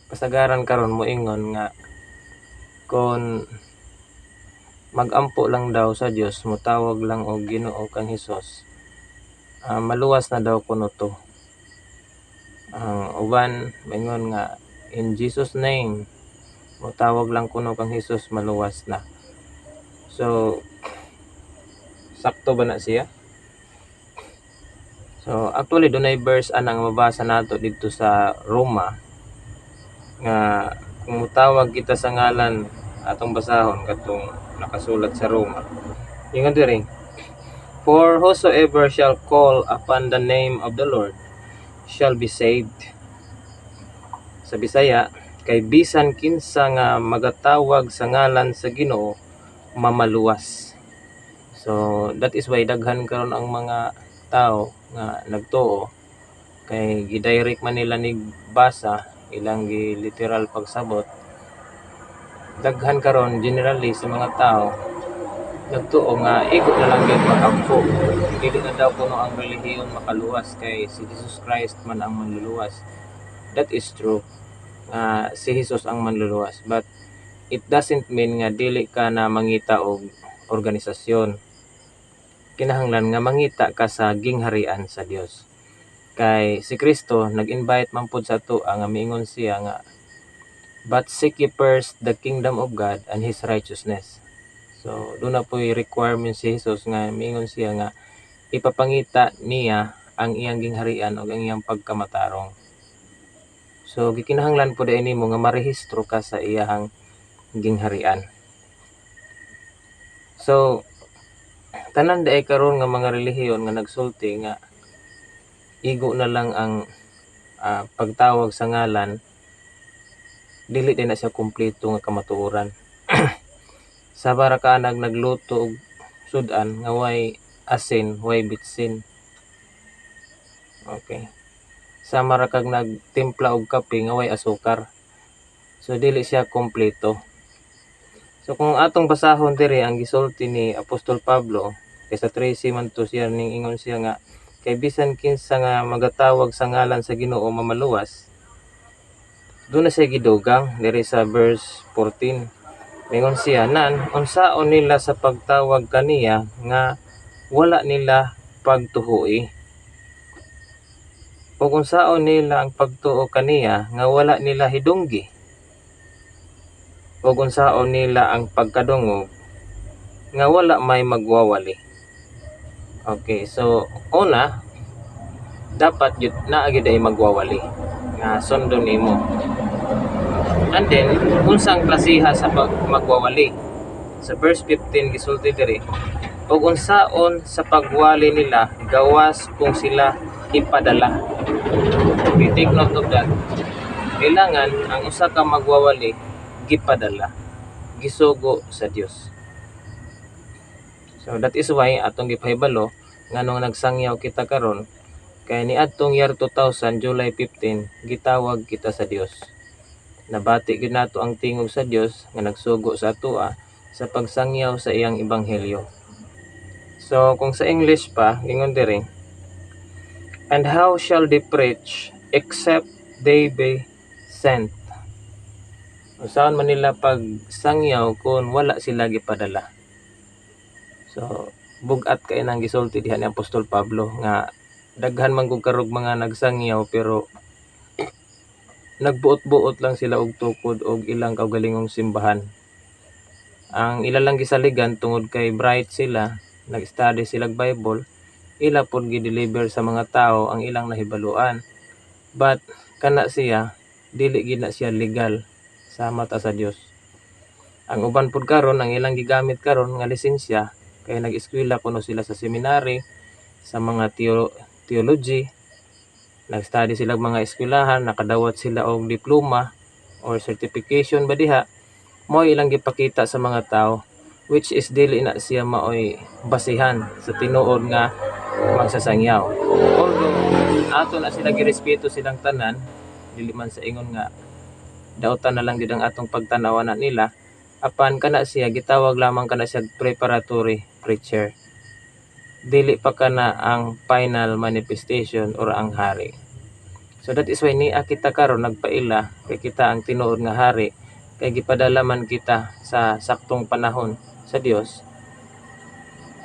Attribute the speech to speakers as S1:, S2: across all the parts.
S1: Kasagaran karon moingon nga kon magampo lang daw sa Dios, motawag lang og Ginoo kang Hesus, maluwas na daw kuno to. Ang uban moingon nga in Jesus name, motawag lang kuno kang Hesus, maluwas na. So sakto ba na siya? So actually dunay verse anang mabasa nato didto sa Roma nga kung motawag kita sa ngalan, atong basahon katong nakasulat sa Roma. Ingon diri, "For whosoever shall call upon the name of the Lord shall be saved." Sa Bisaya, kay bisan kinsa nga magatawag sa ngalan sa Ginoo mamaluwas. So that is why daghan karon ang mga tao nga nagtuo kay gi-direct man nila nig basa, ilang gi literal pagsabot. Daghan karon generally sa mga tao nagtuo nga igo na lang gyud magampo. Dili na daw kuno ang relihiyon makaluwas kay si Jesus Christ man ang manluluwas. That is true nga si Jesus ang manluluwas, but it doesn't mean nga dili ka na mangita og organisasyon. Kinahanglan nga mangita ka sa gingharian sa Dios. Kay si Kristo nag-invite man pud sa atoa nga miingon siya nga, "But seek ye first the kingdom of God and His righteousness." So duna po'y requirement si Jesus nga miingon siya nga ipapangita niya ang iyang gingharian ug ang iyang pagkamatarong. So gikinahanglan pud diay nimo nga marehistro ka sa iyahang gingharian. So tanan diay karon nga mga relihiyon nga nagsulti nga igo na lang ang pagtawag sa ngalan, dili din na siya kumpleto nga kamatuoran. Sa bara ka nag nagluto og sud-an nga way asin, way bitsin. Okay. Sama ra kag nagtimpla og kape nga way asukar. So dili siya kumpleto. So kung atong basahon diri ang gisulti ni Apostol Pablo, kay sa 13 man to siya ning ingon siya nga kay bisan kinsa nga magatawag sa ngalan sa Ginoo mamaluwas. Duna siya gidugang diri sa verse 14. Mingon siya, nan unsaon nila sa pagtawag kaniya nga wala nila pagtuhoi? Ug unsaon nila ang pagtuo kaniya nga wala nila hidunggi? Ug unsaon nila ang pagkadungog nga wala may magwawali? Okay, so una, dapat gyud naa gyud ay magwawali nga sundon nimo. And then unsang klasiha sa pag magwawali? Sa verse 15 gisulti diri, ug unsaon sa pagwali nila gawas kung sila ipadala? Okay, take note of that. Kailangan ang usa ka magwawali gipadala, gisugo sa Dios. So that is why atong gipahibalo nganong nagsangyaw kita karon, kay niadtong year 2000 July 15 gitawag kita sa Dios. Nabati gyud nato ang tingog sa Dios nga nagsugo sa atoa sa pagsangyaw sa iyang ebanghelyo. So kung sa English pa, ingon diri, "And how shall they preach except they be sent?" Unsaon man nila pagsangyaw kung wala sila gipadala? So bug-at kay nang gisulti diha ni Apostol Pablo nga daghan man gud karog mga nagsangyaw pero nagbuot-buot lang sila og tukod og ilang kaugalingong simbahan. Ang ila lang gisaligan, tungod kay bright sila, nag-study sila Bible, ila pod gi-deliver sa mga tao ang ilang nahibaluan. But kana siya dili gid na siya legal sa mata sa Dios. Ang uban pod karon, ang ilang gigamit karon nga lisensya kay nag-eskwela kuno sila sa seminary, sa mga theology, nag-study sila og mga eskwelahan, nakadawat sila og diploma or certification ba diha, mao ilang gipakita sa mga tao, which is dili na siya maoy basihan sa tinuod nga magsasangyaw. Although ato na sila girespeto silang tanan, dili man sa ingon nga dautan na lang gid ang atong pagtan-aw na nila, apan kana siya gitawag lamang kana siya preparatory preacher. Dili pa kana ang final manifestation or ang hari. So that is why niya kita karon nagpaila kay kita ang tinuod nga hari, kay gipadala man kita sa saktong panahon sa Dios.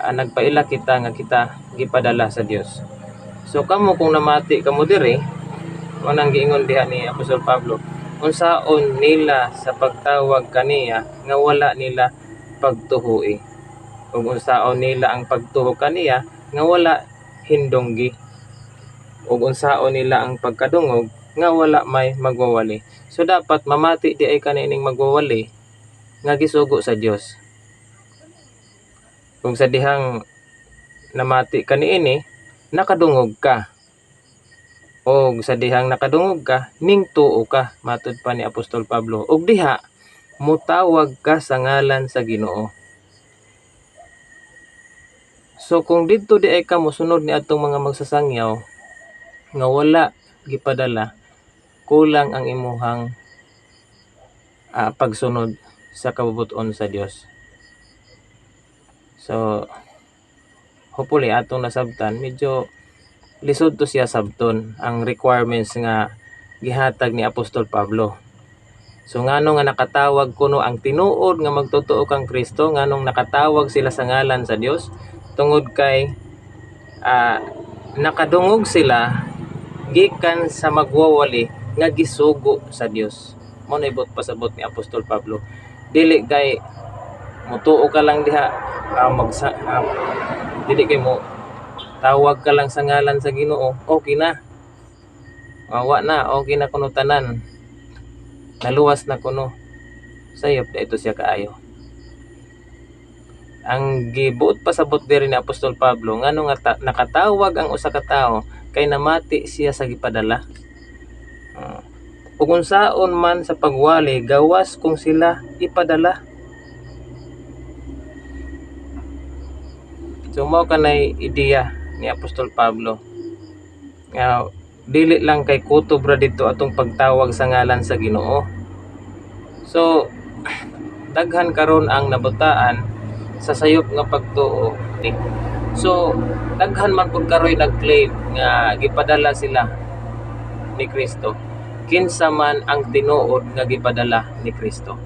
S1: Nagpaila kita nga kita gipadala sa Dios. So kamo, kung namati kamo diri, mao nang giingon diha ni Apostol Pablo, unsaon nila sa pagtawag kaniya nga wala nila pagtuhoi? Ug unsaon nila ang pagtuo kaniya nga wala hindunggi? Ug unsaon nila ang pagkadungog nga wala may magwawali? So dapat mamati diay kanining magwawali nga gisugo sa Dios. Kung sa dihang namati ka niini, nakadungog ka. Og sa dihang nakadungog ka, ning tuo ka, matud pa ni Apostol Pablo. Og diha mutawag ka sa ngalan sa Ginoo. So kung didto diay ka mosunod ni atong mga magsasangyaw nga wala gipadala, kulang ang imuhang pagsunod sa kabubut-on sa Dios. So hopefully atong nasabtan. Medyo lisod to siya sabton ang requirements nga gihatag ni Apostol Pablo. So ngano nga nakatawag kuno ang tinuod nga magtotoo kang Kristo, nganong nakatawag sila sa ngalan sa Dios? Tungod kay nakadungog sila gikan sa magwawali nga gisugo sa Dios. Mao na ibot pasabot ni Apostol Pablo. Dili kay mutuo ka lang diha, magsa, dili kay mo tawag ka lang sa ngalan sa Ginoo, okay na. Wa na, okay na kuno tanan. Naluwas na kuno. Sayop na ito siya kaayo. Ang gibuot pasabot diri ni Apostol Pablo, ngano nga nakatawag ang usa ka tawo, kay namati siya sa gipadala. Ug unsaon man sa pagwali gawas kung sila ipadala? So mao kanay ideya ni Apostol Pablo nga dili lang kay kutob ra didto atong pagtawag sa ngalan sa Ginoo. So daghan karon ang nabutaan sa sayop nga pagtuo. So daghan man pud karoy nag-claim nga gipadala sila ni Kristo. Kinsa man ang tinuod nga gipadala ni Kristo?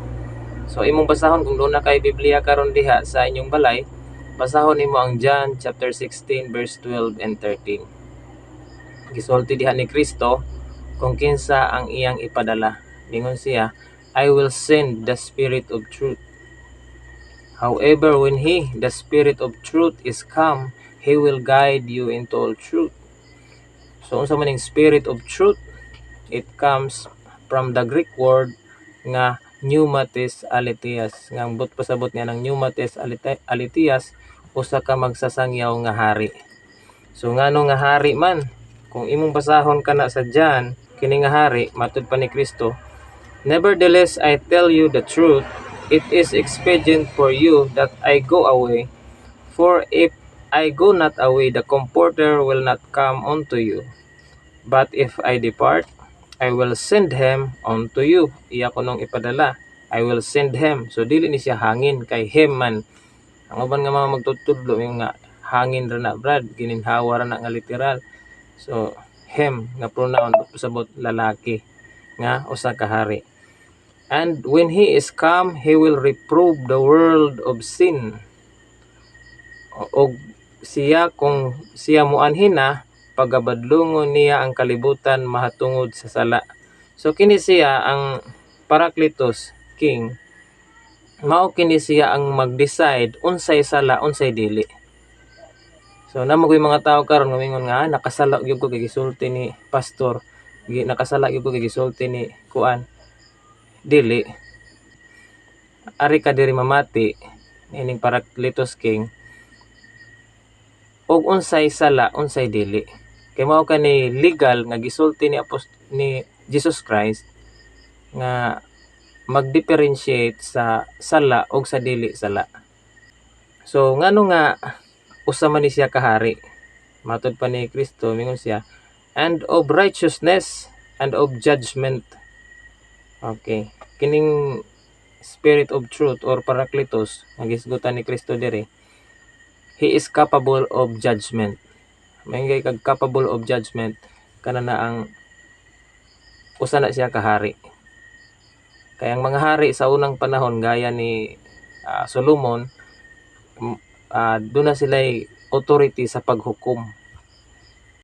S1: So imong basahon, kung doon na kay Biblia karon diha sa inyong balay, basahon nimo ang John chapter 16 verse 12 and 13. Gisulti diha ni Kristo kung kinsa ang iyang ipadala. Ningon siya, "I will send the Spirit of truth. However, when he, the Spirit of truth, is come, he will guide you into all truth." So unsa man ning Spirit of truth? It comes from the Greek word nga pneumates aletheas, nga ang buot pasabot niya ng pneumates aletheas, usa ka magsasangyaw nga hari. So ngano nga hari man? Kung imong basahon kana sa John, kini nga hari, matud pa ni Kristo, "Nevertheless, I tell you the truth, it is expedient for you that I go away. For if I go not away, the Comforter will not come unto you. But if I depart, I will send him unto you." Iya ko nung ipadala. I will send him. So dili ni siya hangin kay him man. Ang uban nga mga magtutudlo yung nga hangin ra na, brad, gininhawa ra na nga literal. So him nga pronoun, pasabot lalaki nga usa ka hari. "And when he is come, he will reprove the world of sin." Og siya, kung siya muanhi na, pagabadlungon niya ang kalibutan mahatungod sa sala. So kini siya ang Parakletos King. Mao kini siya ang mag-decide unsay sala, unsay dili. So namo ko'y mga tao karon nga mingon nga, "Ah, nakasala gyud ko kay gisulti ni pastor, nakasala gyud ko kay gisulti ni kuan." Dili. Ari ka diri mamati ining Parakletos King og unsay sala, unsay dili. Kay mao kani legal nga gisulti ni Jesus Christ nga mag-differentiate sa sala og sa dili sala. So ngano nga usa man ni siya kahari? Matod pa ni Kristo, mingon siya, "and of righteousness and of judgment." Okay. Kining Spirit of truth or Parakletos nga gisgutan ni Kristo diri, he is capable of judgment. May kag capable of judgment kana na ang Usa na siya ka hari. Kaya ang mga hari sa unang panahon, gaya ni Solomon, doon na sila authority sa paghukom.